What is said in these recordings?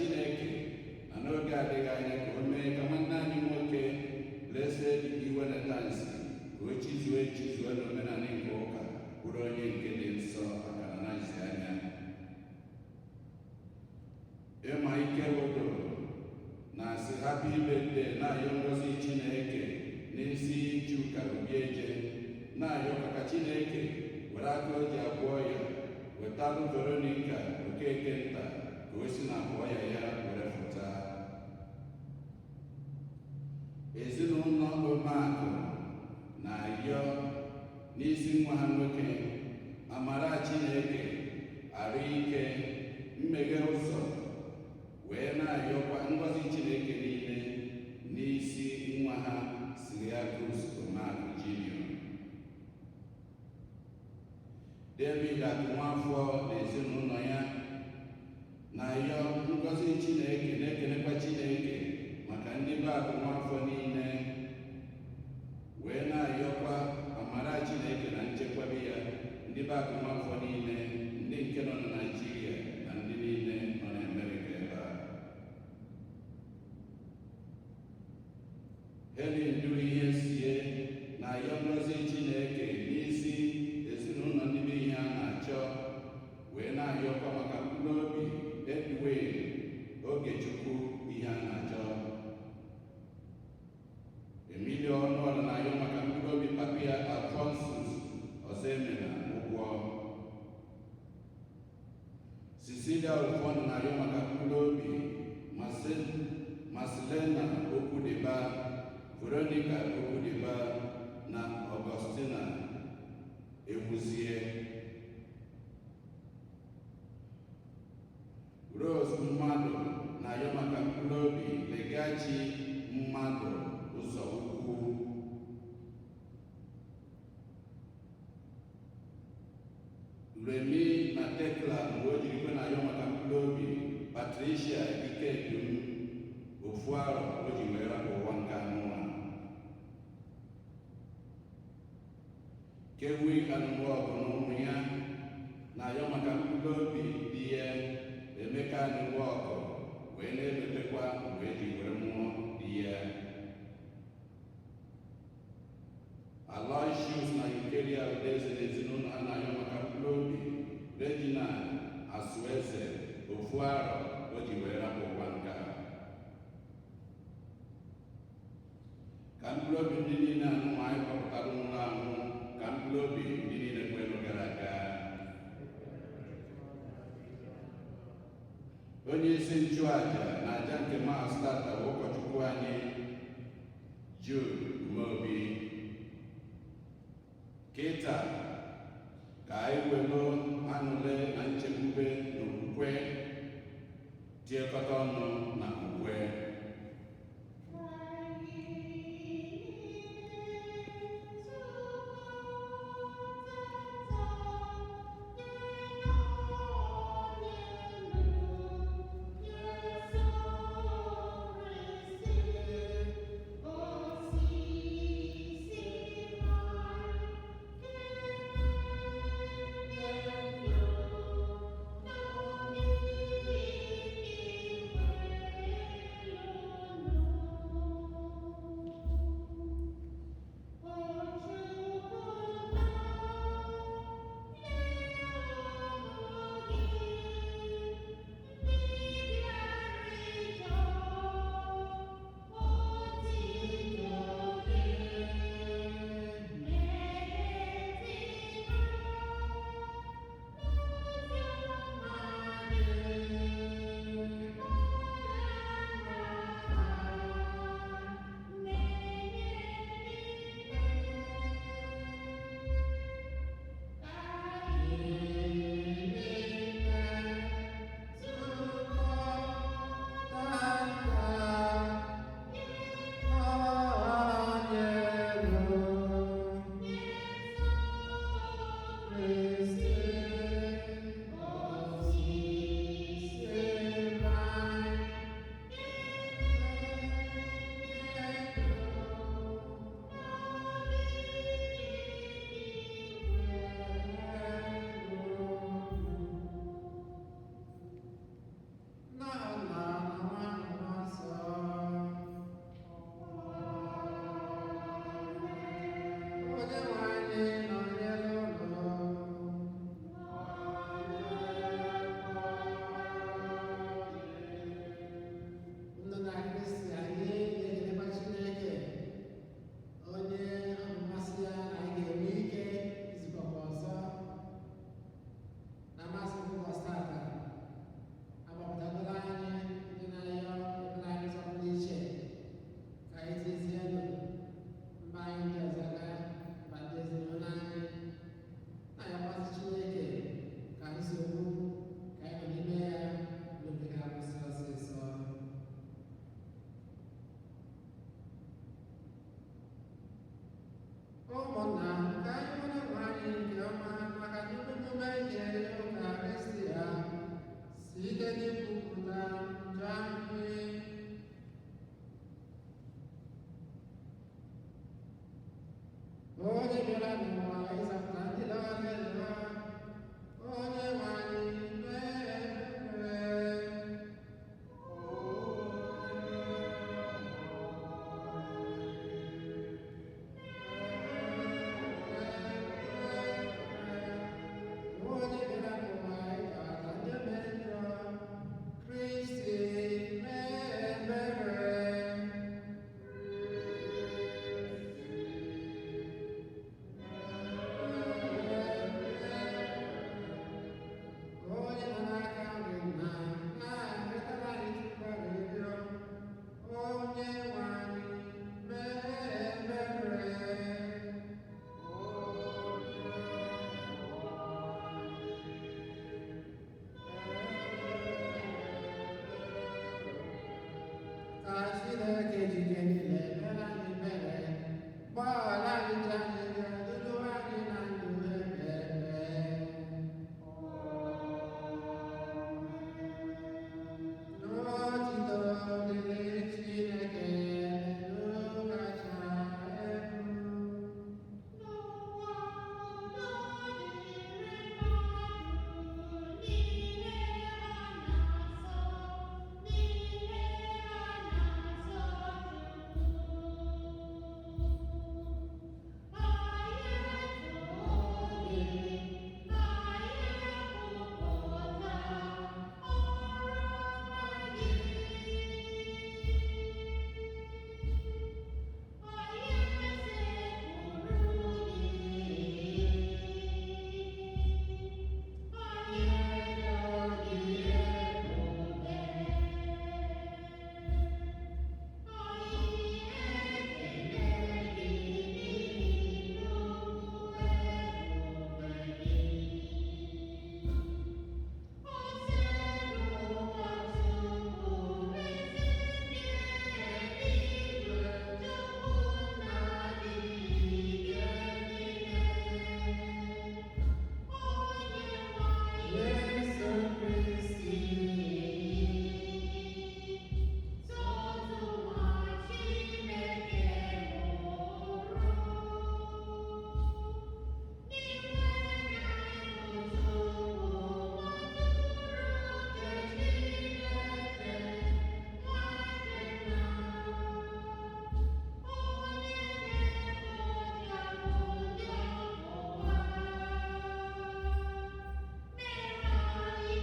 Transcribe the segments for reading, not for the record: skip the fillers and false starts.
Chineke na n'oge adịghị anya ka o mee ka nwanne anyị nwoke Blessed Iwene Tansi ka o chizuo echizuo n'omenala nke ụka, bụrụ onye nke dị nsọ akara na-ezi anya. Ịma ike obodo na-asị happy birthday, na-ayọ ngọzi Chineke n'isi Chuka Obieje, na-ayọ ka Chineke were aka o ji agwọ ya wetalụ Veronica Okeke nta ka o si na abụọ ya ya were fụta. Ezinụlọ Omeakụ na-ayọ n'isi nwa ha nwoke amara Chineke, arụ ike, mmeghe ụzọ, wee na-ayọkwa ngọzi Chineke niile n'isi nwa ha Siriakus Omeakụ Junior. David Akụnwafọ na ezinụlọ ya na-ayọ ngọzi Chineke, na-ekelekwa Chineke maka ndị be Akụnwafọ niile, wee na-ayọkwa amara Chineke na nchekwabe ya ndị be Akụnwafọ niile, ndị nke nọ na Naịjirịa na ndị niile nọ na Amerịka ebe a. Helen duru ihe sie na-ayọ ngọzi Chineke n'isi ezinụlọ ndị be ihe a na-achọ, wee na-ayọkwa maka mkpụrụ obi Edwin Ogechukwu ihe a na-achọ. Emilio Ọnụọra na-ayọ maka mkpụrụ obi papa ya Alphonsus Ọzọemena ụgwọ. Cecilia Ụfọdụ na-ayọ maka mkpụrụ obi Marcelina Okwudiba, Veronica Okwudiba na Augustina Ewuzie. Rose Mmadụ na-ayọ maka mkpụrụ obi Legachi Mmadụ ụzọ ukwu. Remi na Tekla mgbe o jirikwe na-ayọ maka mkpụrụ obi Patricia Ikedum ofu arọ o ji wee rapụ ụwa nke anụnwa. Kewi Anụmọgụ na ụmụ ya na-ayọ maka mkpụrụ obi di ya Emeka Anụmọgụ, wee na-elotekwa mgbe eji were mụọ di ya. Aloysius na Eucharia Udeze na ezinụlọ ha na-ayọ maka mkpụrụ obi Regina Asueze ofu arọ o ji wee rapụ ụwa nke a. Ka mkpụrụ obi ndị niile anụnwa anyị kpọpụtara nwụrụ anwụ, ka mkpụrụ obi ndị niile kwelu gara aga. Onye isi nchụaja na aja nke Mass tata bụ ụkọchukwu anyị Jude Umeobi. Kịta ka anyị welu aṅụle na nchekwube na okwukwe tiekọta ọnụ na ukwe. Ka Chineke jike niile mere anyị mere, gbaghara anyị njọ anyị ga-eduru anyị na ndụ ebighị ebi. N'otito dịrị Chineke n'elu kacha elu. N'ụwa udo dịrị mmadụ niile ha na-asọ, niile ha na-asọ Chukwu. Anyị etoo gị, anyị ekwupụta ọrụ ọma gị. Anyị esekpuru gị, anyị arịọ gị ebube, anyị ekele gị n'ihi nnukwu ebube gị. Osebụrụwa Chukwu ezi ndị eluigwe, Chukwu na-adịghị ike niile. Onye nwe anyị Jesu Kristi. Sotu nwa Chineke mụrụ, n'inwe anyị bụ Chukwu, nwa atụrụ nke Chineke, nwa nke nna, onye na-ekpochapụ njọ ụwa, mere anyị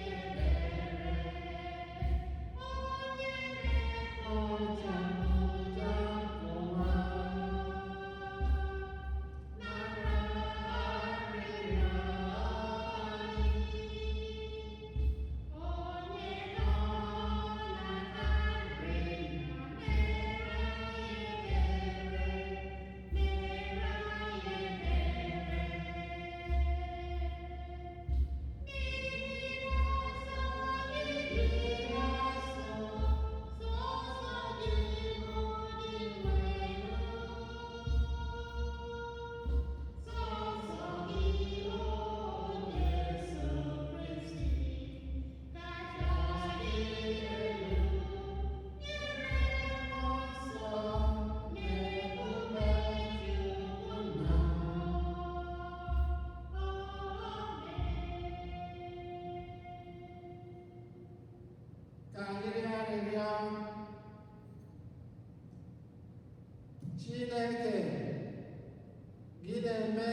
ebere, onye na-ekpochapụ njọ ụwa, nara arịrịọ anyị. Onye nọ n'aka nri mere anyị ebere, mere anyị ebere. N'ihi na nsọ gị dị asọ, sọsọ gị bụ Dinwenụ. Sọsọ gị o Jesu Kristi, kachasị elu, nyere mmụọ nsọ na ebube Chukwu nna. Amen. Ka anyị rịọ arịrịọ. Chineke, gị na-eme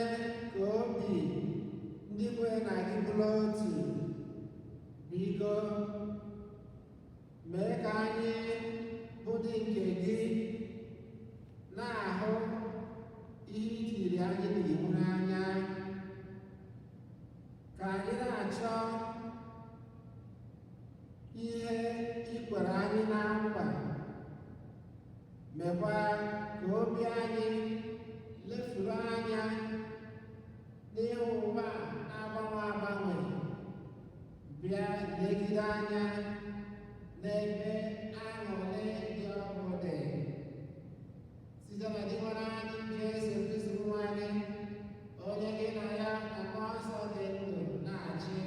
ka obi ndị kwere na gị bụrụ otu. Biko, mee ka anyị bụ ndị nke gị na-ahụ ihe i tiri anyị n'iwu n'anya. Ka anyị na-achọ ihe i kwere anyị na nkwa, mekwa ka obi anyị lefuru anya n'ihe ụwa na-agbanwe agbanwe, bịa legide anya n'ebe aṅụrị dị ọkụ dị, site na Dinwenụ anyị Jesu Kristi bụ nwa gị, onye gị na ya na mmụọ nsọ dị ndụ na-achị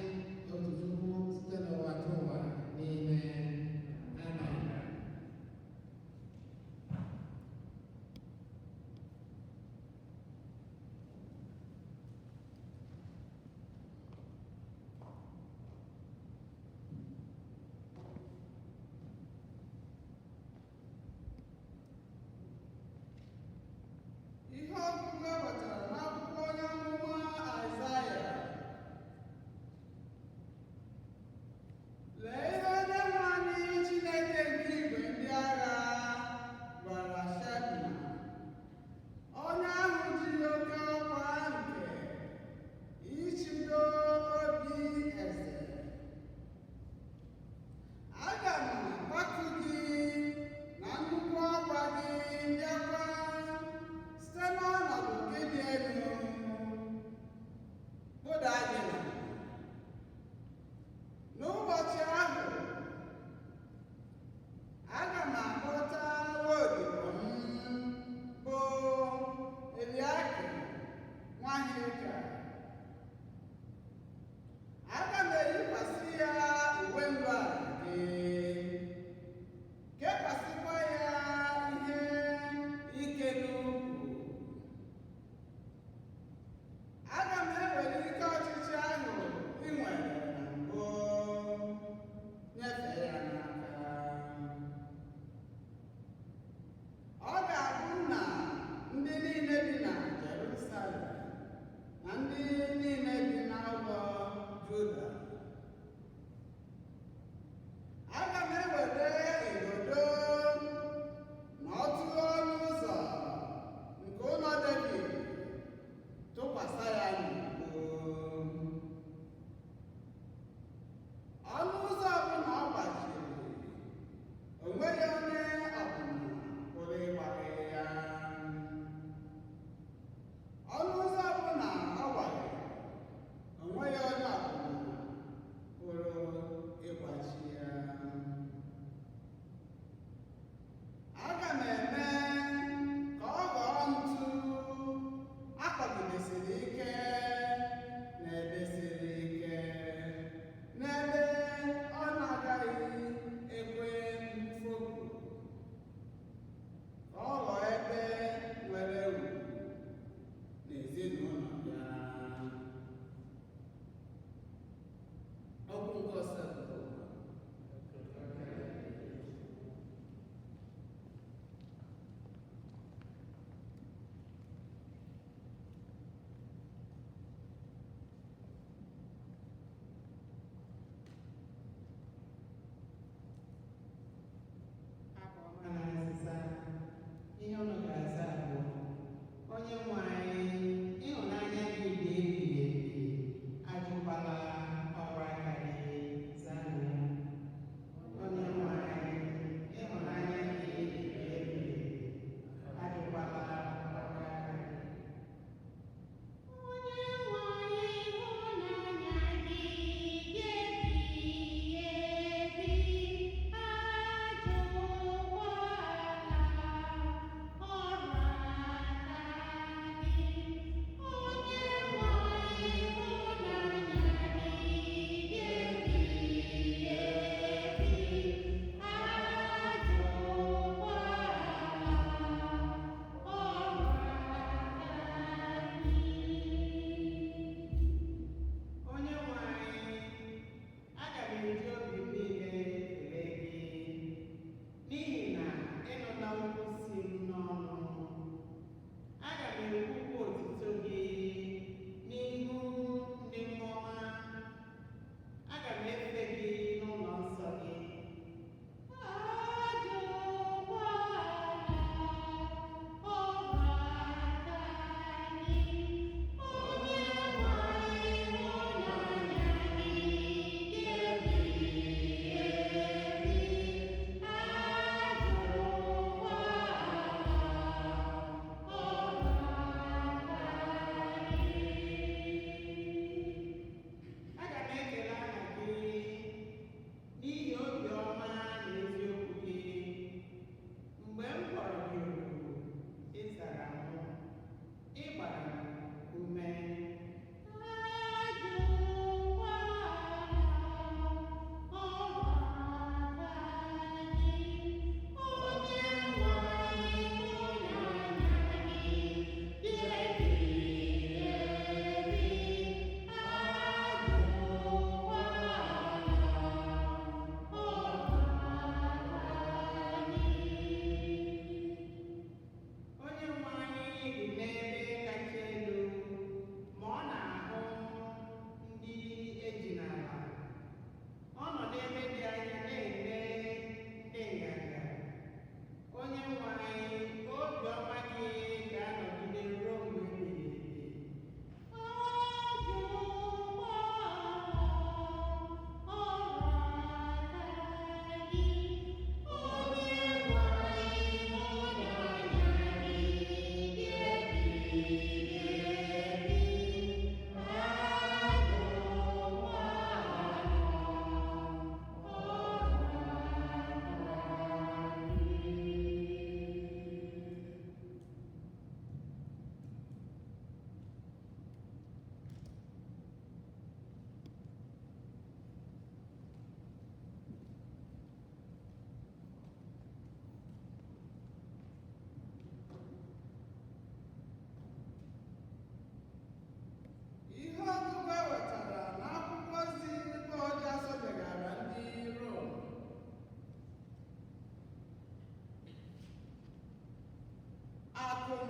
otu Chukwu site n'ụwa ta ụwa niile. Amen. Ihe ọgụgụ e wetara n'akwụkwọ onye amụma Aịzaya.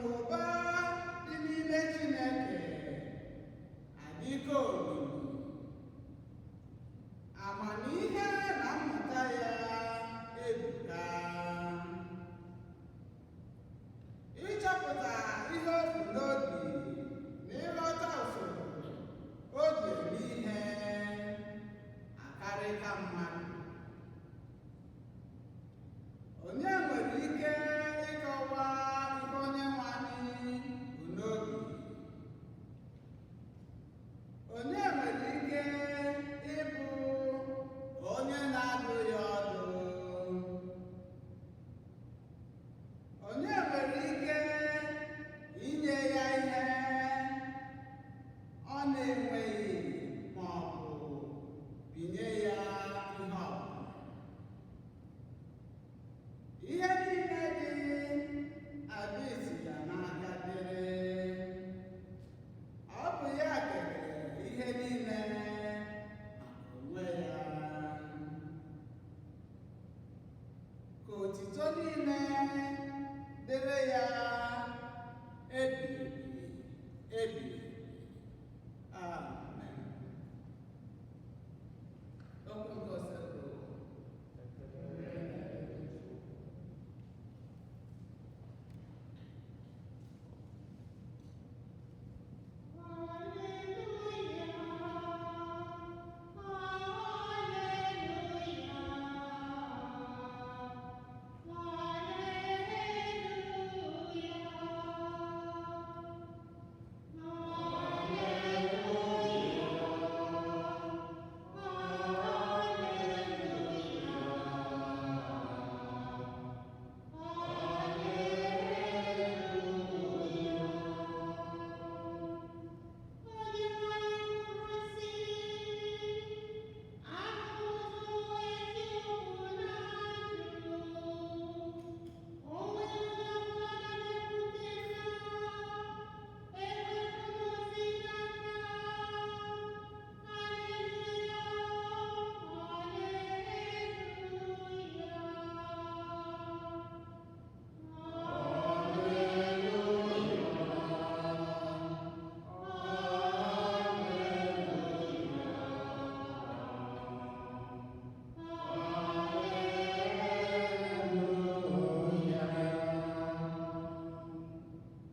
Na ụba dị n'ime Chineke adịka omimi, amamihe na mmụta ya ebuka. Ịchọpụta ihe o bu n'obi na ịghọta usoro o ji eme ihe akarịka mmadụ. Onye nwere ike ịkọwa ihe Onyenwe anyị bu n'obi? Onye nwere ike ịbụ onye na-adụ ya ọdụ? Onye nwere ike inye ya ihe ọ na-enweghị ma ọ bụ binye ya ihe ọbụla? Ihe niile dị adị si ya n'aka dịrị. Ọ bụ ya kere ihe niile maka onwe ya. Ka otito niile dịrị ya ebighị ebi ebighị. Amen. Okwu nke Osebụrụwa. Hallelujah, hallelujah,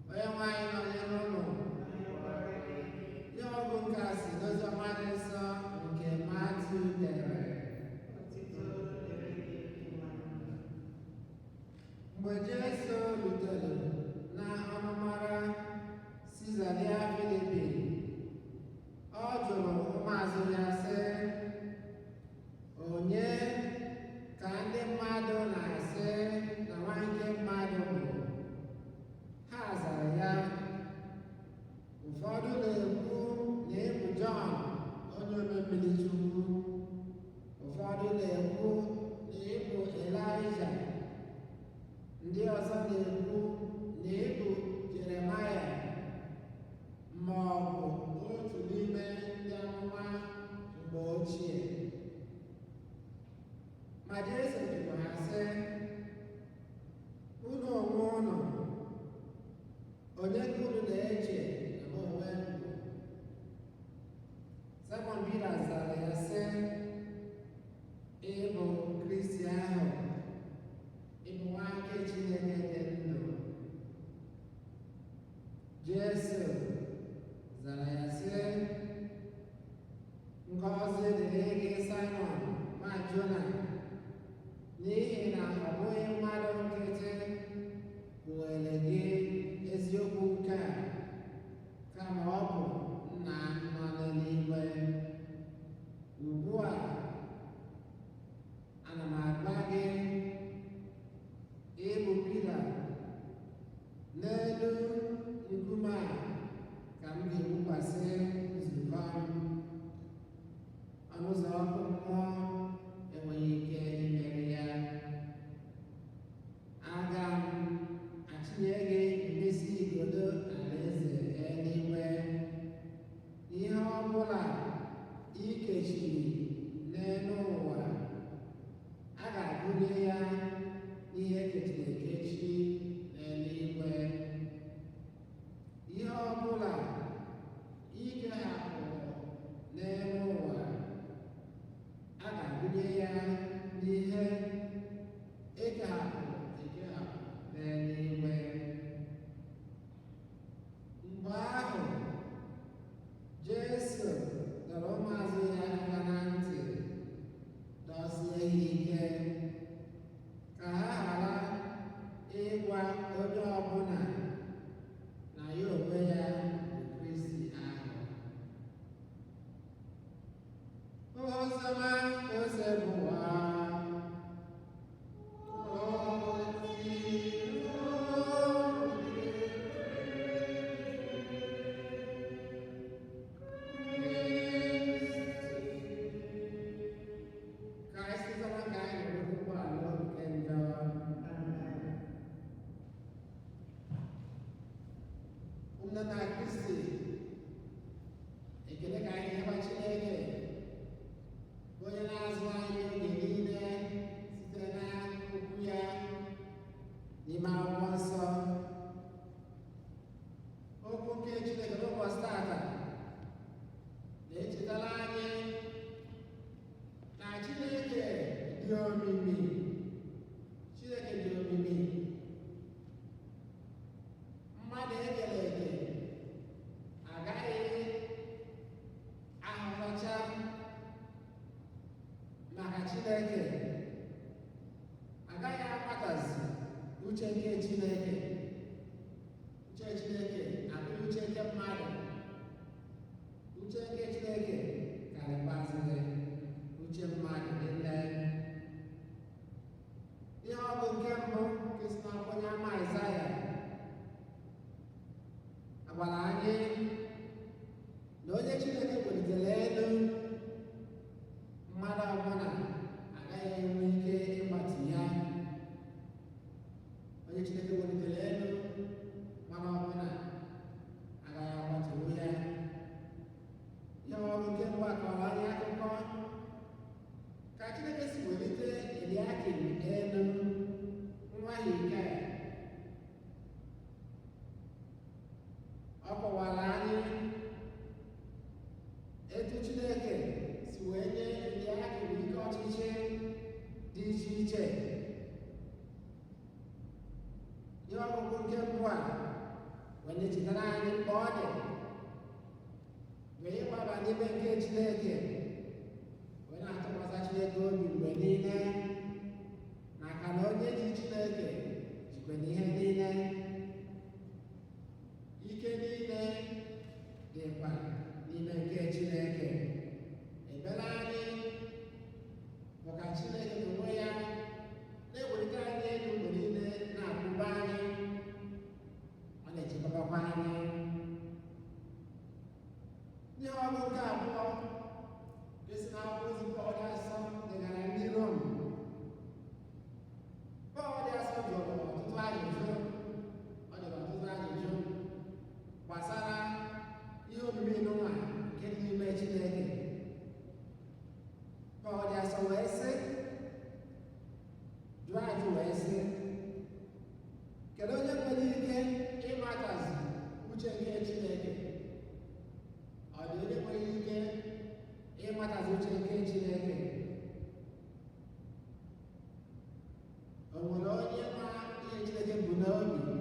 Onye nwe anyị nọnyere unu. Ihe ọgụgụ nke a si n'Oziọma dị nsọ nke Matiu dere. Mgbe Jesu rutere na ọnụmara Sizaria Filipi, ọ jụrụ ụmụazụ ya sị, "Onye ka ndị mmadụ na-asị na nwa nke mmadụ bụ?" Ha zara ya, "Ụfọdụ na-ekwu na ị bụ Jọn onye ome mmiri Chukwu, ụfọdụ na-ekwu na ị bụ Elaịja, ndị ọzọ na-ekwu na ị bụ Jeremaya ma ọ bụ otu n'ime ndị amụma mgbe ochie." Ma Jesu jụrụ ha sị, "Unu onwe unu, onye ka unu na-eche na mụ onwe m bụ?" Simon Pita zara ya sị, "Ị bụ Kristi ahụ, ị bụ nwa nke Chineke dị ndụ." Jesu zara ya sị, "Ngọzi dịrị gị, Simon nwa Jona, n'ihi na ọ bụghị mmadụ nkịtị kpughere gị eziokwu nke a, kama ọ bụ Nna m nọ n'eluigwe. Ugbu a, ana m agwa gị, ị bụ Pita, n'elu nkume a ka m ga-ewukwasị nzukọ m. Ọnụ ụzọ ọkụ mmụọ enweghị ike imeri ya." ya n'ihe ekehapụrụ ekehapụ n'eluigwe. Mgbe ahụ, Jesu dọrọ ụmụazụ ya aka na ntị, dọsie ha ike ka ha ghara ịgwa onye ọbụla na ya onwe ya bụ Kristi ahụ. Oziọma Osebụwa. Ka anyị sịzọrọ ka anyị na-enweta ụgbọala nke njọ. Ụmụnne na Kristi, ekele ka anyị na-enye Chineke, bụ onye na-azụ anyị oge niile site na okwu ya n'ime akwụkwọ nsọ. Okwu nke Chineke n'ụbọchị tata na-echetara anyị na Chineke dị omimi. Chineke dị omimi. Mmadụ ekere eke agaghị ahụtacha maka Chineke, agaghị amatazi uche nke Chineke. Uche Chineke abụghị uche nke mmadụ. Uche nke Chineke karịkwazịrị uche mmadụ niile. Ihe ọ bụ nke mbụ nke si n'akwụkwọ onye ama Aịzaya agwara anyị na onye Chineke welitere elu, mmadụ ọbụla agaghị enwe ike ịgbatu ya. Onye Chineke welitere elu, mmadụ ọbụla agaghị agbatuwu ya. Ihe ọrụ nke mbụ a kọrọ anyị akụkọ ka Chineke si welite Eliakim elu, nwa Hilkaya. Ọ kọwara anyị etu Chineke si wee nye Eliakim ike ọchịchị dị iche iche. Ihe ọgụgụ nke mbụ a wee na-echetara anyị mkpa ọ dị wee ịgbaba n'ime nke Chineke, wee na-atụkwasị Chineke obi mgbe niile, maka na onye ji Chineke jikwa n'ihe niile. Ike niile dịkwa n'ime nke Chineke. Ekpere anyị bụ ka Chineke n'onwe ya na-ewelite anyị elu mgbe niile, na-akwụba anyị, ọ na-echekwabakwa anyị. Ihe ọgụ nke abụọ nke si n'akwụkwọ ozi Pọl dị asọ degara ndị Rom. Pọl dị asọ jụrụ ọtụtụ ajụjụ. Ọ jụrụ ọtụtụ ajụjụ gbasara ihe omimi n'ụwa nke dị n'ime Chineke. Pọl dị asọ wee sị, jụọ ajụ wee sị, kedu onye nwere ike ịmatazi uche nke Chineke? Ọ dị onye nwere ike ịmatazi uche nke Chineke? O nwere onye ma ihe Chineke bụ n'obi?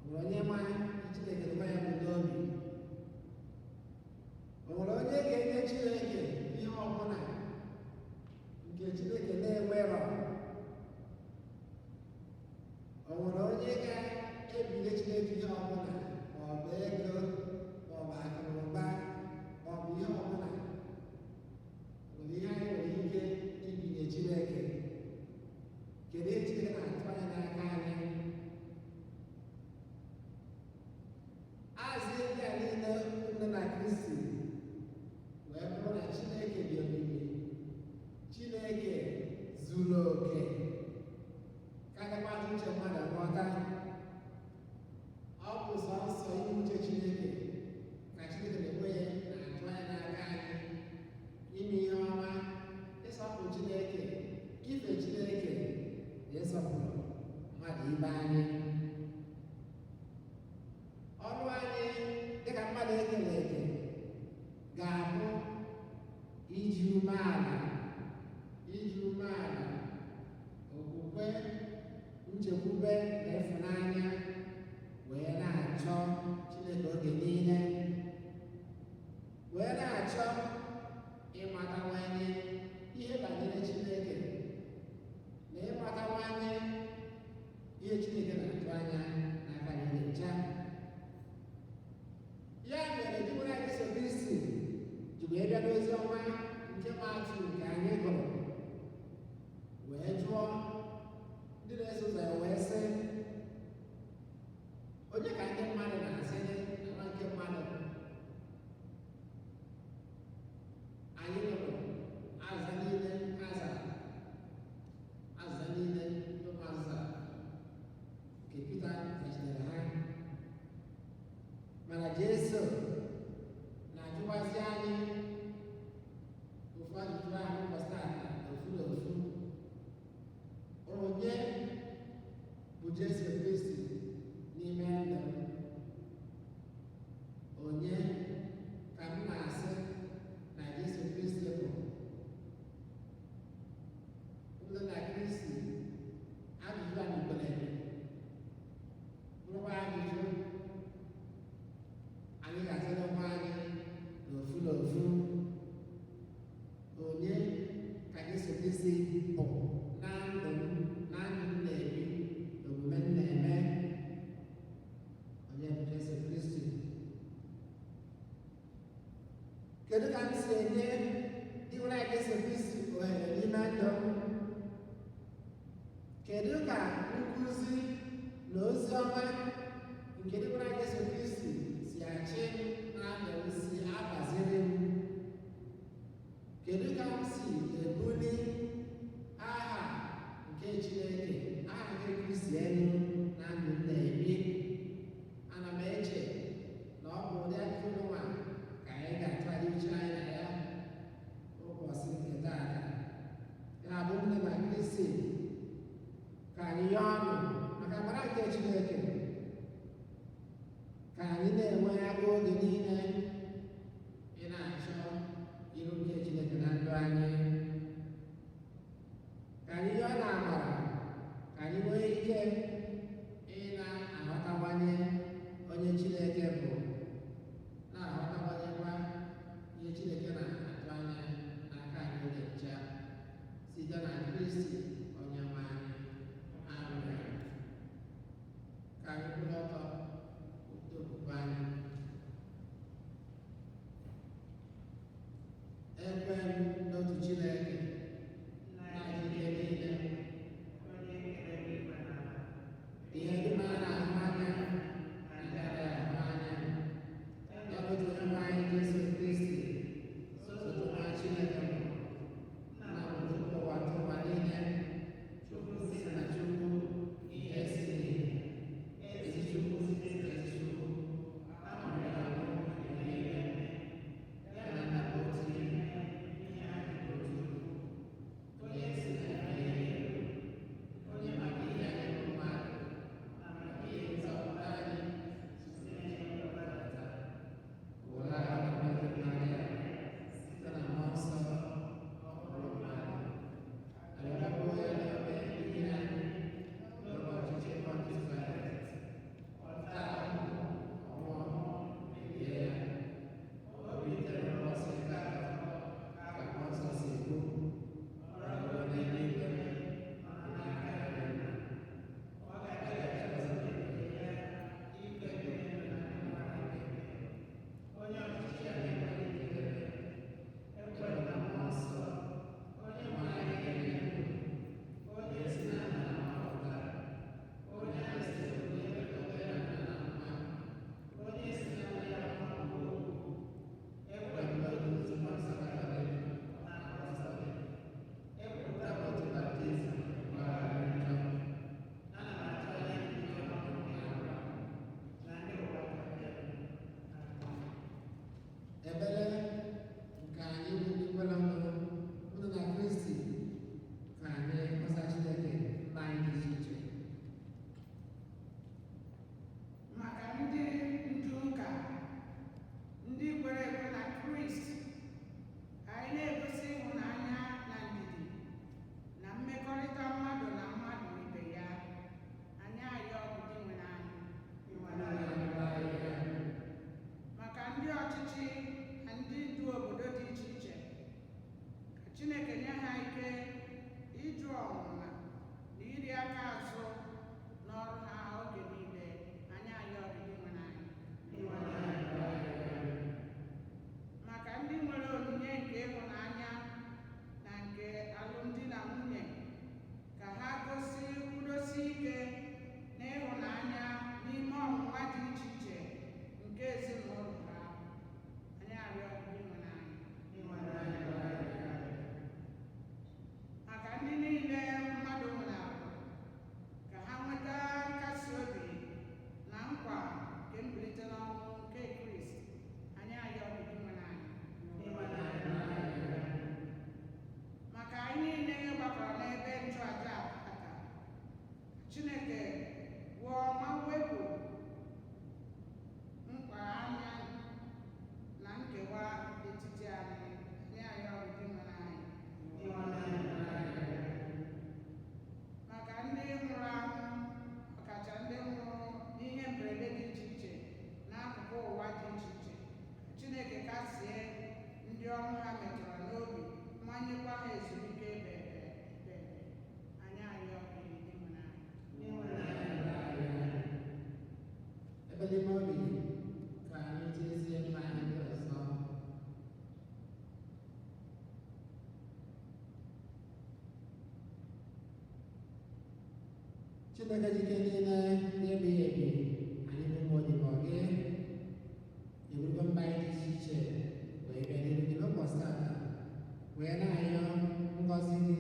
O nwere onye ma ihe Chineke n'onwe ya bụ n'obi? O nwere onye ga-enye Chineke ihe ọbụla nke Chineke na-enwerọ? O nwere onye ga-ebinye Chineke ihe ọbụla, ma ọ bụ ego, ma ọ bụ akụ na ụba, ma ọ bụ ihe ọbụla? O nwere ihe anyị nwere ike ibinye Chineke? Kedu ihe Chineke na-atụ anya n'aka anyị? Azị ndị a niile, nne na Kristi, wee bụrụ na Chineke dị omimi, Chineke zuru oke karịkwa uche mmadụ nghọta. Ọ bụ sọ nsọ ime uche Chineke ka Chineke na-enwe ya na-atụ anya n'aka anyị, ime ihe ọma, ịsọpụrụ Chineke, ife Chineke na ịsọpụrụ mmadụ ibe anyị. Ọrụ anyị dịka mmadụ ekere eke ga-abụ iji umeala Nchekwube na ịfụnanya wee na-achọ Chineke oge niile, wee na-achọ ịmatawanye ihe banyere Chineke na ịmatawanye ihe Chineke na-atụ anya n'aka anyị oge ncha. Ya mere Dinwenụ anyị Jesu Kristi ji wee bịa n'ozi ọma nke Matiu nke anyị gụrụ, wee jụọ ndị na-eso ụzọ ya wee sị, onye ka ndị mmadụ na-asị na nwa nke mmadụ? Anyị nụrụ azịza niile ha zara, azịza niile ndị ụmụazụ zara, nke Pita zachitere ha. Mana Jesu na-ajụkwazị anyị ofu ajụjụ ahụ ụbọchị taata, ofu na ofu: onye bụ Jesu Kristi n'ime ndụ m? Onye ka m na-asị na Jesu Kristi bụ? Ndụ na Kristi, ajụjụ a nwekwara bụrụkwa ajụjụ anyị ga-azara onwe anyị n'ofu n'ofu. Onye ka Jesu Kristi bụ na ndụ m, na ndụ m na-ebi, na omume m na-eme? Onye bụ Jesu Kristi? Kedu ka m si enye Dinwenụ anyị Jesu Kristi ohere n'ime ndụ m? Kedu ka nkụzi na ozi ọma nke Dinwenụ anyị Jesu Kristi si achị m na ndụ m, si agbaziri m? Kedu ka m si ebuli aha nke Chineke, aha nke Kristi elu na ndụ m na-ebi? Ana m eche na ọ bụ ụdị ajụjụ nwa ka anyị ga-atụgharị uche anyị na ya ụbọchị nke taata. Ya bụ, nne na Kristi, ka anyị yọọ ọnụ maka amara nke Chineke, ka anyị na-enwe agụụ oge niile ị na-achọ iru nke Chineke na ndụ anyị. Ka anyị yọọ na amara ka anyị nwee ike ị na-aghọtawanye onye Chineke bụ, na-aghọtawanyekwa ihe Chineke na-atụ anya n'aka anyị oge ncha, site na Kristi onye nwe anyị. Amen. Ka anyị kwụrụ ọtọ kwupụta okwukwe anyị. Ekwe m n'otu Chineke, nna ike niile, ihe dum a na-ahụ anya na ndị anaghị ahụ anya, ya bụ otu Onyenwe anyị Jesu Kristi, sotu nwa Chineke bụ nna bụ tupu ụwa tụ ụwa niile. N'ime obi ka anyị jezie mba anyị ndị ọzọ. Chineke jike niile na-ebighị ebi, anyị bụ ụmụ odibo gị, eburugo mba anyị dị iche iche wee bịa n'iru gị n'ụbọchị tata, wee na-ayọ ngọzi gị,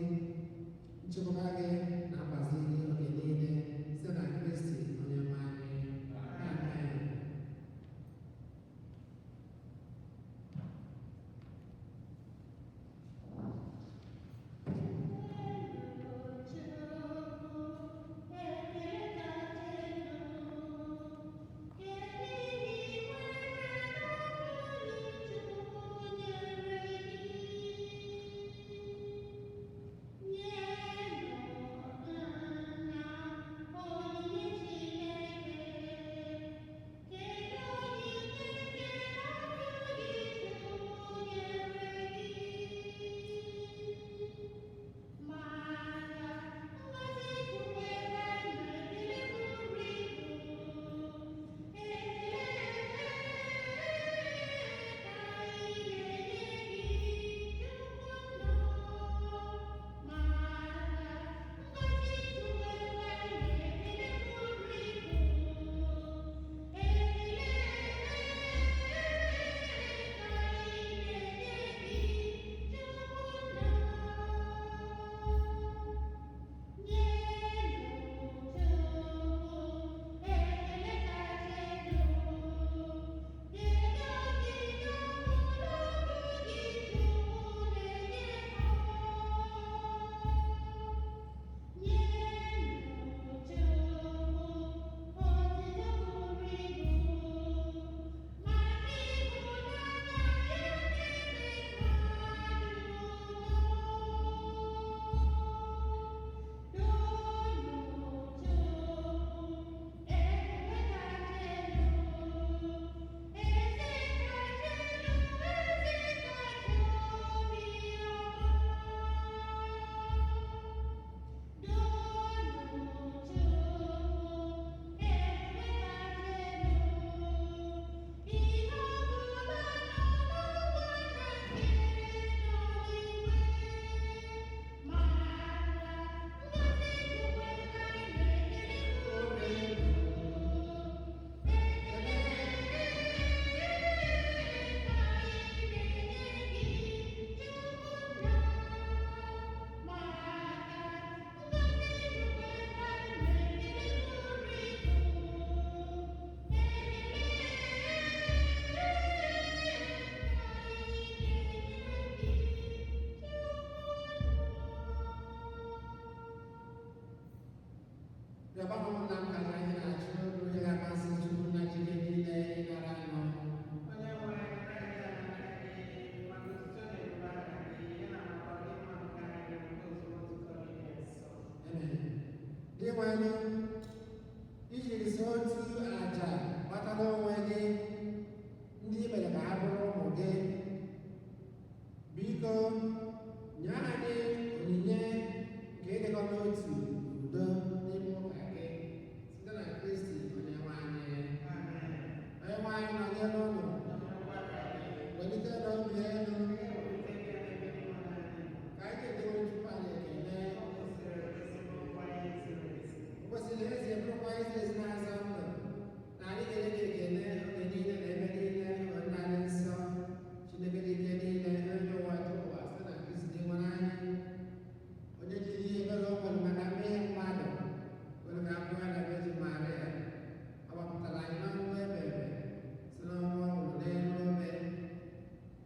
nchekwaba gị na mgbazi gị oge niile, site na Kristi onye nwe anyị. Amen. Rịọba m nna m ka anyị na-achụ onye ga-amasị Chukwu nna Chike niile ịnara anụ. Amen. Dị nwanne, ijiri so otu aja gbatara onwe gị ndị i mere ka ha bụrụ ụmụ gị. Biko, nye anyị onyinye nke ịdịkọ n'otu udo n'ime ụka gị, site na Kristi onye nwe anyị. Onye nwe anyị nọnyere unu. Welite n'obi elu. Ka anyị na-edewe Chukwu anyị ekele. O kwesịrị ezi, bụrụkwa ezi ezi na-aza ndụ na anyị ga-enye gị ekele oge niile na ebe niile, o Nna dị nsọ, Chineke dị ike niile, onye ụwa dị ụwa, site na Kristi dị nwere anyị, onye jiri ihe ebere o nwere maka mmehie mmadụ were ka abụọ ya na Virgin Maria, ọ gbapụtara anyị n'ọnwụ ebe ebe si n'ọnwụ ọ nwụrụ n'elu obe,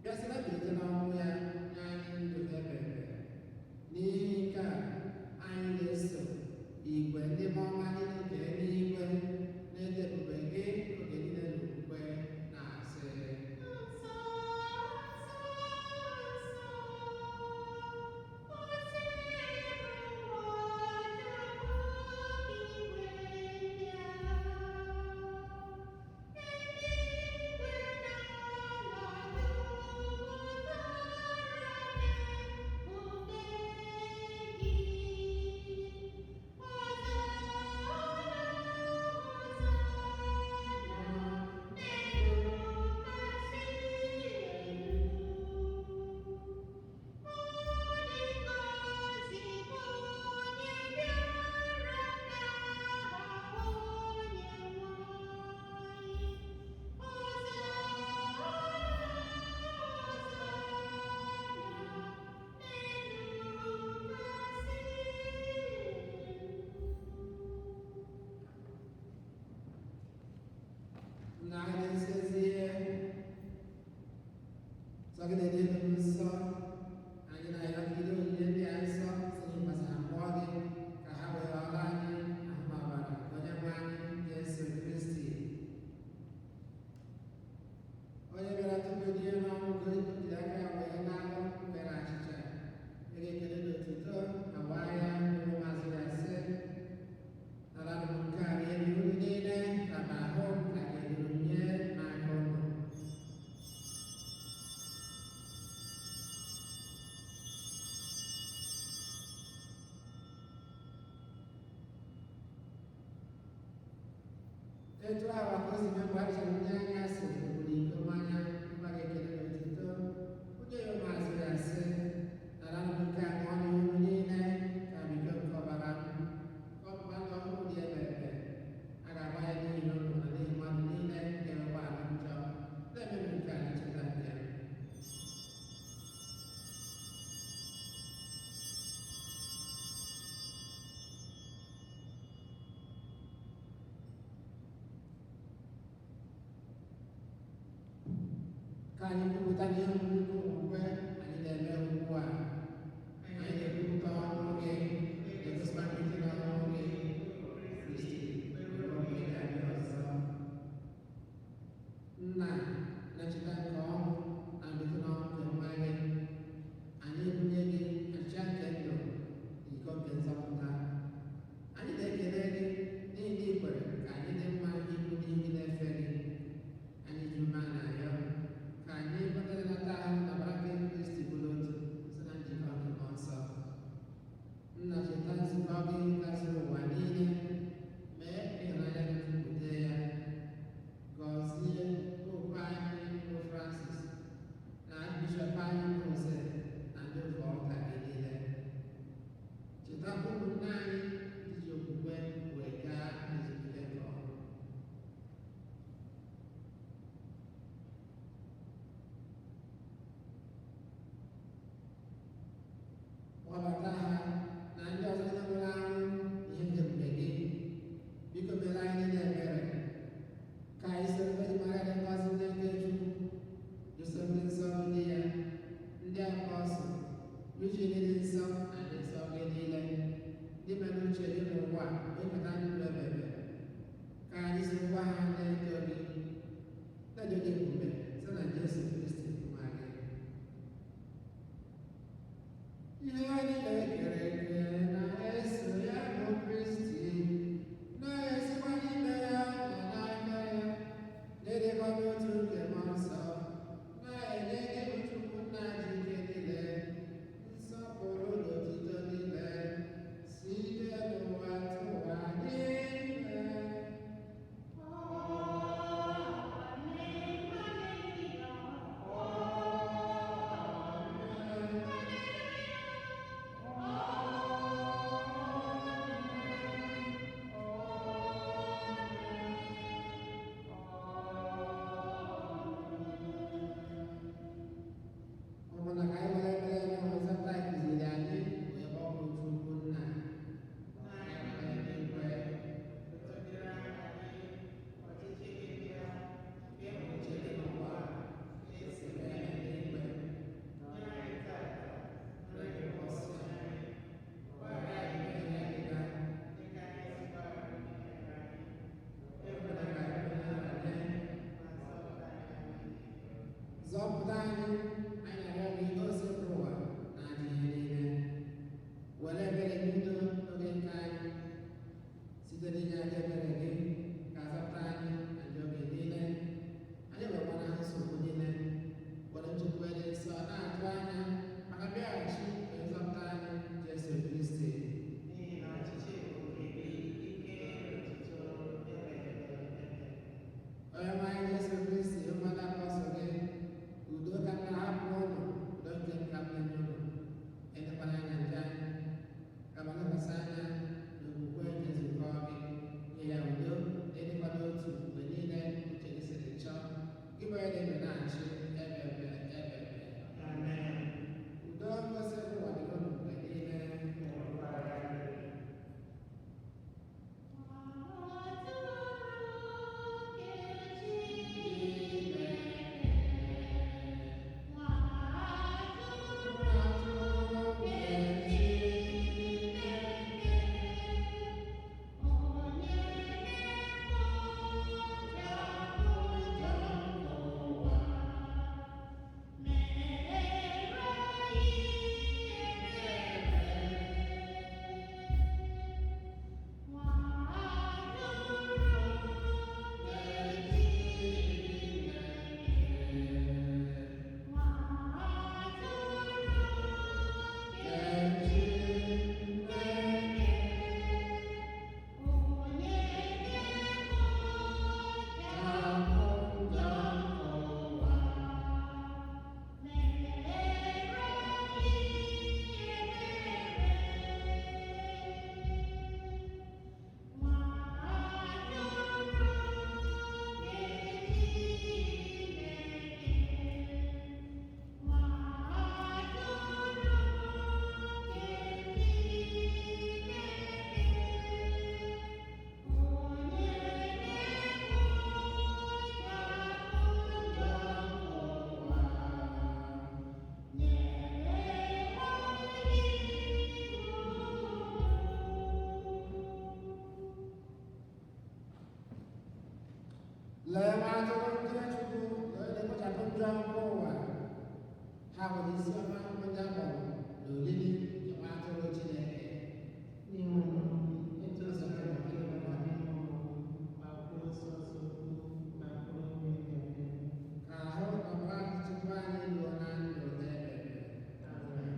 bịa sị na mbilite n'ọnwụ ya nye anyị ndụ ebe ebe. N'ihi nke a, anyị na-eso igwe ndị mmụọ ọma niile nke eluigwe. Etu ahụ ka o si mee mgbe a richara nri anyasị, o buru iko mmanya mgbaga ekele na otuto, onye ya ụmụazụ ya sị, naranụ m nke a ṅụọ n'ihu niile ka bụ iko nke ọbara m, ka ọgbụgba ndụ ọhụrụ dị ebe ebe. A ga-agba ya n'ihi unu na n'ihi mmadụ niile ga-enwekwa ahụ njọ. Na-emenụ nke a na ncheta nke m. Ka anyị kwupụta n'ihe omume okwukwe anyị na-eme ugbu a. Anyị na-ekwupụta ọnwụ gị, na-egosikwa mbilite n'ọnwụ gị, Kristi, ruo mgbe ị ga-abịa ọzọ. Nna, na ncheta nke ọnwụ na mbilite n'ọnwụ nke nwa gị, anyị ebunye gị achịcha nke ndụ na iko nke nzọpụta. Anyị na-ekele gị n'ihi na ị kwere ka anyị dị mma ịbụ ndị gị na-efe gị. Anyị ji umeala arịọ ka anyị nata ahụ na ọbara nke Kristi bụrụ otu site na njikọ nke Mmụọ Nsọ. Nna, cheta nzukọ gị gazuru ụwa niile, mee ka ịhụnanya gị jupụta ya. Gọzie Popu anyị bụ Francis na Bishọp anyị bụ Jose na ndị ofe ụka gị niile. Chetakwa ụmụnne anyị ndị ji okwukwe wee gaa n'ezumike nke ọnwụ. Kpọbata ha na ndị ọzọ niile nwụrụ anwụ n'ihe nke ebube gị. Biko mere anyị niile ebere, ka anyị soro Virgin Maria dị ngọzi nne nke Chukwu, Josef dị nsọ bụ di ya, ndị apọstụl, Eugene dị nsọ na ndị nsọ gị niile, ndị mere uche gị n'ụwa wee keta ndụ ebebe. Ka anyị sorokwa ha na-eto gị, na-ejo gị ebube site na Jesu Kristi nwa gị. Ihe niile kere eke na-eso ya bụ Kristi, na-esikwa n'ime ya na n'aka ya, na-edekọ n'otu nke Mmụọ Nsọ, na-enye gị bụ Chukwu Nna ji ike niile, nsọpụrụ na otuto niile, site n'ụwa tụwa niile. Ụmụnna, ka anyị were ekpere nye nzọpụta anyị kụziri anyị wee kpọkuo Chukwu Nna. Eluigwe, uche gị n'ụwa, esi mee n'eluigwe. Gbaghara anyị mmehie anyị ga, ekwela ka anyị kwenye na nye. Zọpụta anyị, anyị na-arịọ gị n'osepụ ụwa na ajọ ihe niile. Were ebere gị udo n'oge nke anyị, site n'inye aka ebere gị, ka azọpụta anyị na njọ oge niile. Anyị nwekwana nsogbu niile, were nchekwube dị nsọ na-atụ anya maka mbịaghachi nke nzọpụta anyị Jesu Kristi. N'ihi na ọchịchị bụ nke gị, ike na otuto ebe ebe ebe. Onye nwe anyị Jesu Kristi, mmadụ apọstụl gị, udo ka m na-ahapụ ụnụ, udo nke m ka m na-enye ụnụ. Elekwala anya njọ anyị, kama lekwasị anya n'okwukwe nke nzukọ gị, nye ya udo Lee nwa atụrụ nke Chukwu, lee na-ekpochapụ njọ nke ụwa. Ha nwere isi ọma ndị a kpọrọ n'olili nke nwa atụrụ Chineke. Ka ahụ ọbara Chukwu anyị ruo na ndụ n'ebebe. Amen.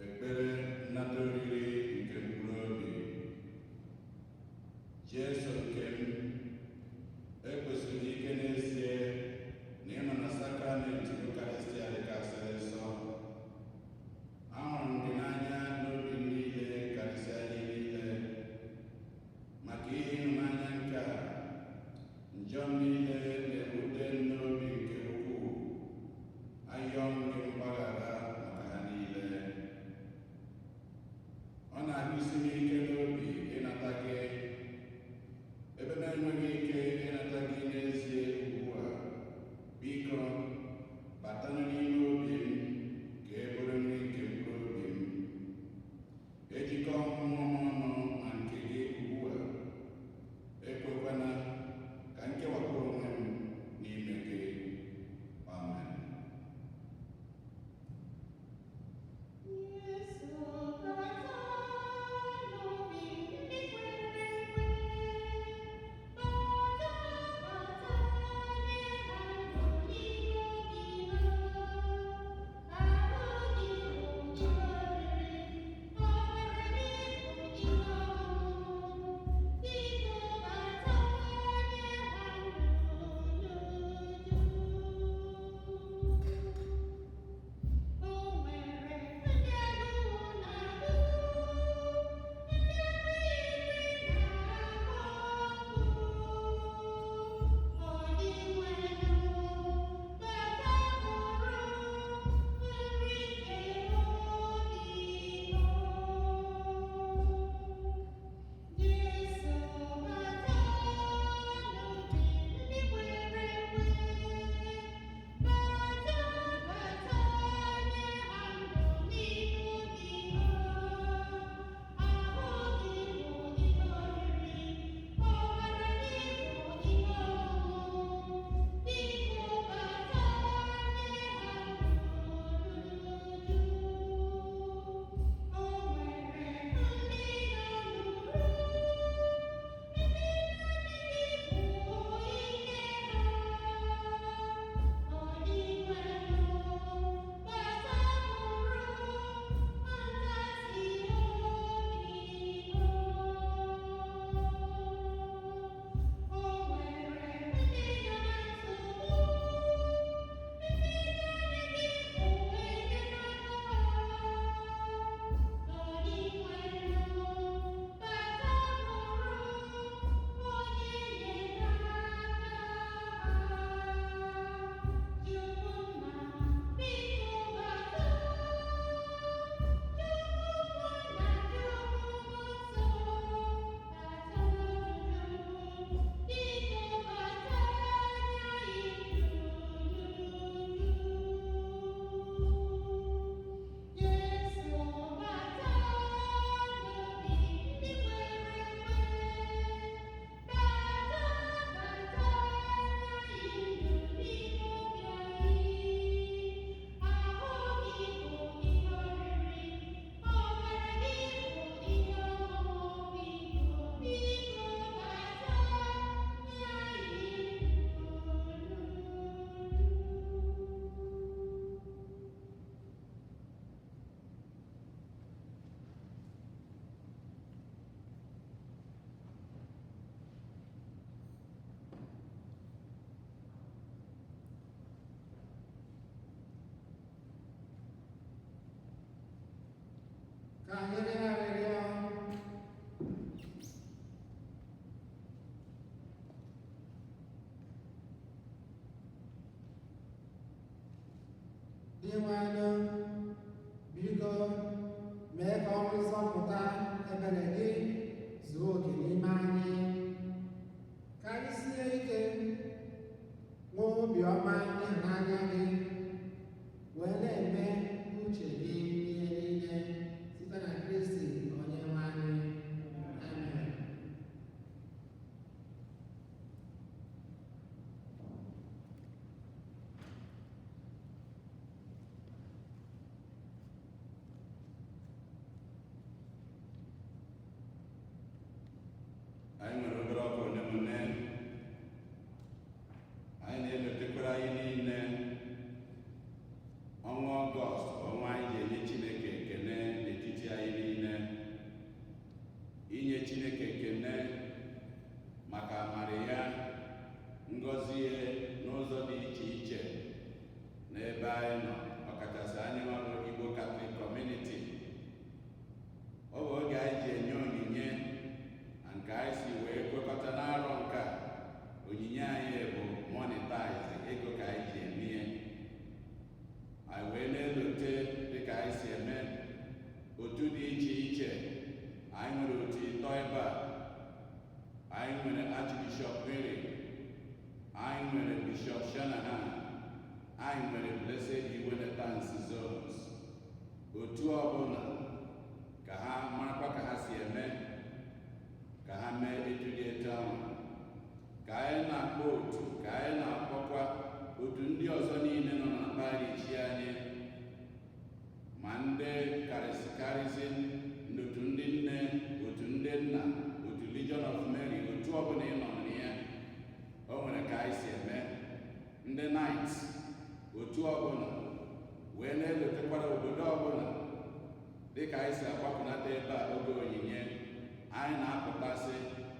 Ekpere nnata oriri nke mkpụrụ obi. Jesu nke m, ekwesịrị ike n'ezie na ịnọ na sakramenti Eucharistia dịkasịrị nsọ. Ahụrụ m gị n'anya n'obi m niile karịsịa ihe niile. Maka ihe ịhụnanya nke a, njọ m niile na-ewute m n'obi nke ukwuu. Ayọ m gị mgbaghara maka ha niile. Ọ na-agụsi m ike n'obi ịnata gị, ebe m enweghị ike ịnata gị n'ezie ugbu a. Biko, batanụ n'ime obi m ka e bụrụ nri nke mkpụrụ obi m. Ejikọ mmụọ m ọnụ na nke gị ugbu a. Ekwekwana ka m kewapụ onwe m n'ime gị. Amen. Ka anyị rịọ arịrịọ. Dinwenụ, biko mee ka ọrụ nzọpụta ebere gị zuo oke n'ime anyị, ka anyị sie ike nwee obiọma ịhụnanya gị, wee na-eme Bishop Shanahan, anyị nwere Blessed Iwene Tansi zones. Otu ọbụla ka ha marakwa ka ha si eme, ka ha mee etu dị etu ahụ. Ka anyị na-akpọ otu, ka anyị na-akpọkwa otu ndị ọzọ niile nọ na parish anyị, ma ndị karịsị otu ndị nne, otu ndị nna, otu Legion of Mary, otu ọbụla ị nọ na ya, o nwere ka anyị si eme. Ndị Knights, otu ọbụla, wee na-elotekwara obodo ọbụla dịka anyị si agbapụnata ebe a oge onyinye, anyị na-apụtasị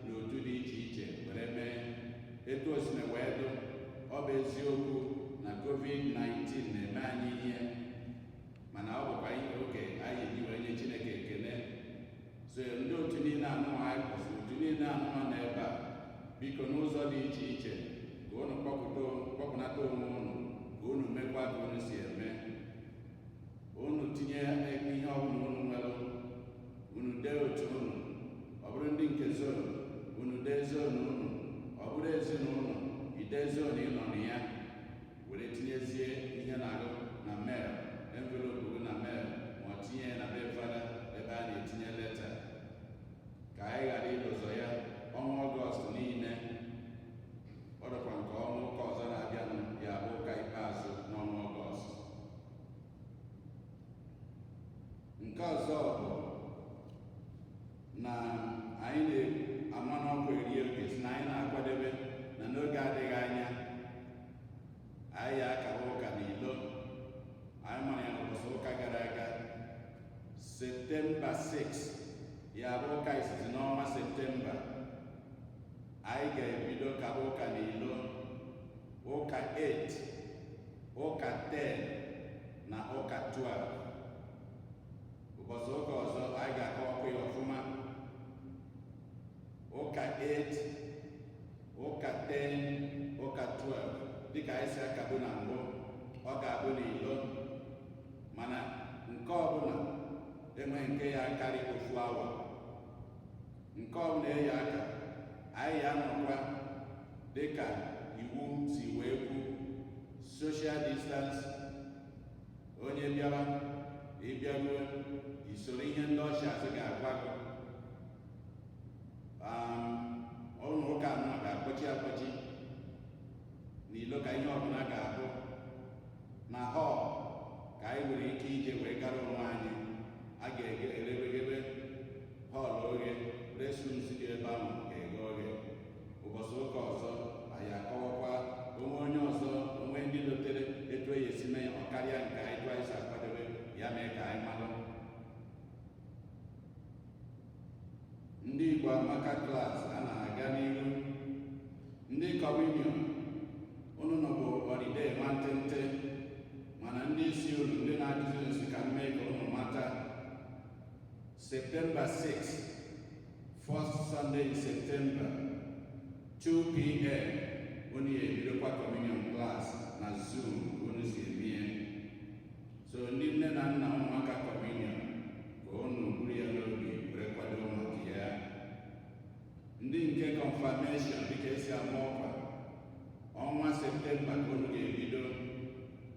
n'otu dị iche iche were mee etu osime wee dụ. Ọ bụ eziokwu na COVID-19 na-eme anyị ihe, mana ọ bụkwa ihe oge anyị eji wee nye Chineke ekele. So ndị otu niile anụnwa anyị kwụsịrị, otu niile anụnwa nọ ebe a, biko, n'ụzọ dị iche iche, ka unu kpọpụnata onwe unu, ka unu mekwa ka unu si eme. Unu tinye ihe ọbụla unu nwere, unu dee otu unu. Ọ bụrụ ndị nke zone, unu dee zone unu. Ọ bụrụ ezinụlọ, idee zone ị nọ na ya, were tinyezie ihe na-agụ na mail envelope gị, na mail, ma ọ tinye ya na be fada ebe a na-etinye leta, ka anyị ghara ịlụzọ ya. Ọnwa Ọgọst niile, ọ dịkwa nke ọnwa ụka ọzọ na-abịanụ, ya bụ ụka ikpeazụ n'ọnwa Ọgọst. Nke ọzọ bụ na anyị na-ama n'ọkwa eri oge si na anyị na-akwadebe na n'oge adịghị anya anyị ya akara ụka n'ilo. Anyị mara ya n'ụbọchị ụka gara aga, Septemba 6, ya bụ ụka izizi n'ọnwa Septemba, anyị ga-ebido kaba ụka n'ilo, ụka 8, ụka 10 na ụka 12. Ụbọchị ụka ọzọ anyị ga-akọwakwa ya ọfụma. Ụka 8, ụka 10, ụka 12, dịka anyị si akagbu na mbụ, ọ ga-abụ n'ilo, mana nke ọbụla enweghị nke ya akarị ofu awa. Nke ọbụla eyi aka, anyị ya anọkwa dịka iwu si wee kwu, social distance. Onye bịara, ịbịaruo, isoro ihe ndị ushers ga-agwa gị. Ụlọ ụka anọ ga-akpọchi akpọchi n'ilo, ka ihe ọbụla ga-abụ na hall ka anyị nwere ike ije wee gara onwe anyị. A ga-erebeghebe hall oghe, restrooms dị ebe ahụ ga-eghe oghe. Ụbọchị ụka ọzọ anyị akọwakwa onwe onye ọzọ, onwe ndị lotere etu e esi mee ọ karịa nke anyị tụ anyị si akwadebe ya, mee ka anyị malụ. Ndị Igbo Amaka class a na-aga n'ihu. Ndị communion, unu nọbụ holiday nwantịntị, mana ndị isi unu, ndị na-akụzi nsi ka m mee ka unu mata, September 6, first Sunday in September, 2 p.m., unu ya ebidokwa communion class na Zoom ka unu si eme ya. So ndị nne na nna ụmụaka communion, ka unu buru ya n'obi were kwado maka ya. Ndị nke confirmation, dịka esi ama ọkwa, ọnwa Septemba ka unu ga-ebido.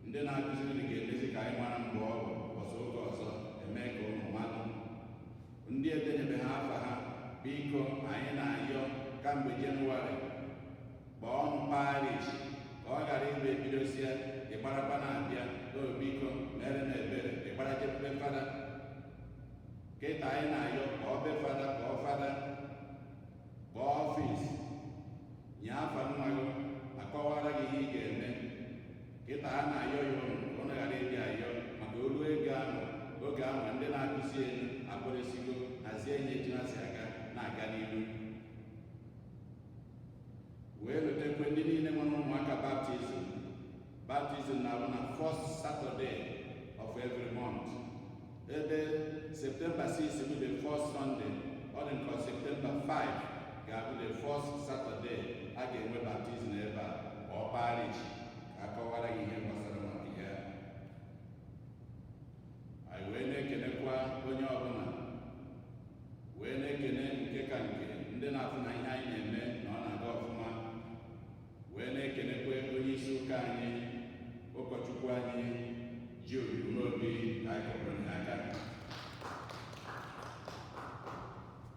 Ndị na-akụziri unu ga-emezi ka anyị mara mgbe ọ bụ. Ọzọ oge ọzọ eme ka unu malụ. Ndị edenyebe ha afa ha, biko, anyị na-ayọ kamgbe Jenụwarị, kpọọ ọnụ parish ka ọ ghara ịbụ ebidozie, ịgbarakwa na-abịa, "O biko, mere m ebere," ịgbara jebe fada. Kịta anyị na-ayọ, kpọọ be fada, kpọọ fada, kpọọ office, nye afa nwa gị, akọwara gị ihe ị ga-eme. Kịta a na-ayọ ya ụnụ ka ụnụ ghara ịbịa ayọ maka olu ego ahụ. Oge ahụ ndị na-akụzi elu akpọrọsigo hazie nye etu ha si aga na-aga n'ihu, wee lotekwe ndị niile nwere ụmụaka baptism. Baptism na-abụ na first Saturday of every month. Ebe September 6 bụ the first Sunday, ọ dị nke September 5 ga-abụ the first Saturday a ga-enwe baptism ebe a. Ọ parish ka akọwara gị ihe gbasara maka ya. Anyị wee na-ekenekwa onye ọbụla, wee na-ekene nke ka nke ndị na-afụ na ihe anyị na-eme na ọ na-aga ọfụma, wee na-ekenekwa onye ụka anyị, ụkọchukwu anyị ji obi ka anyị kụpụrụ ya aka.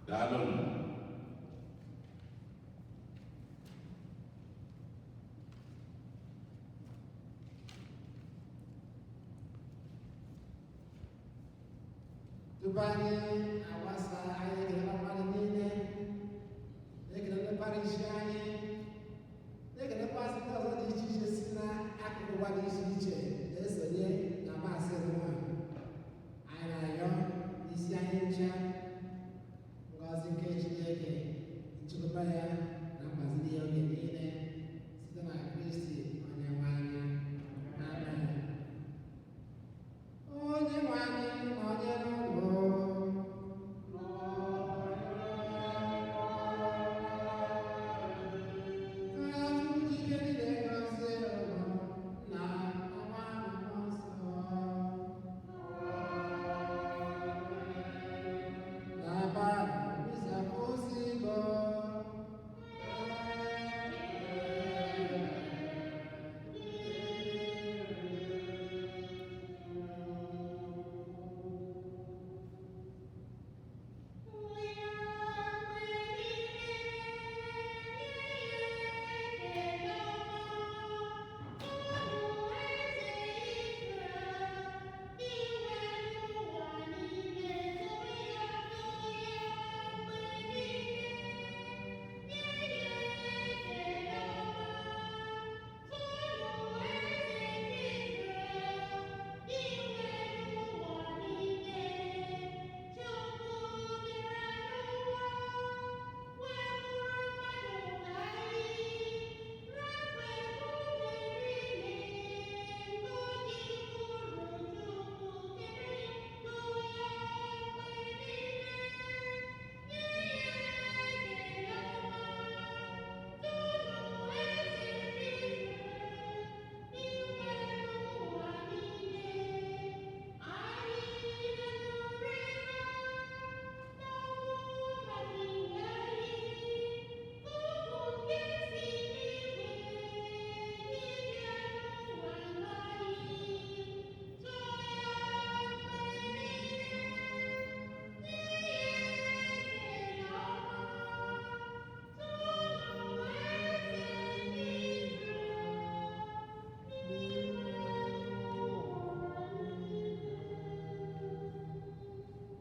Daalụnụ. Tupu anyị agbasa, anyị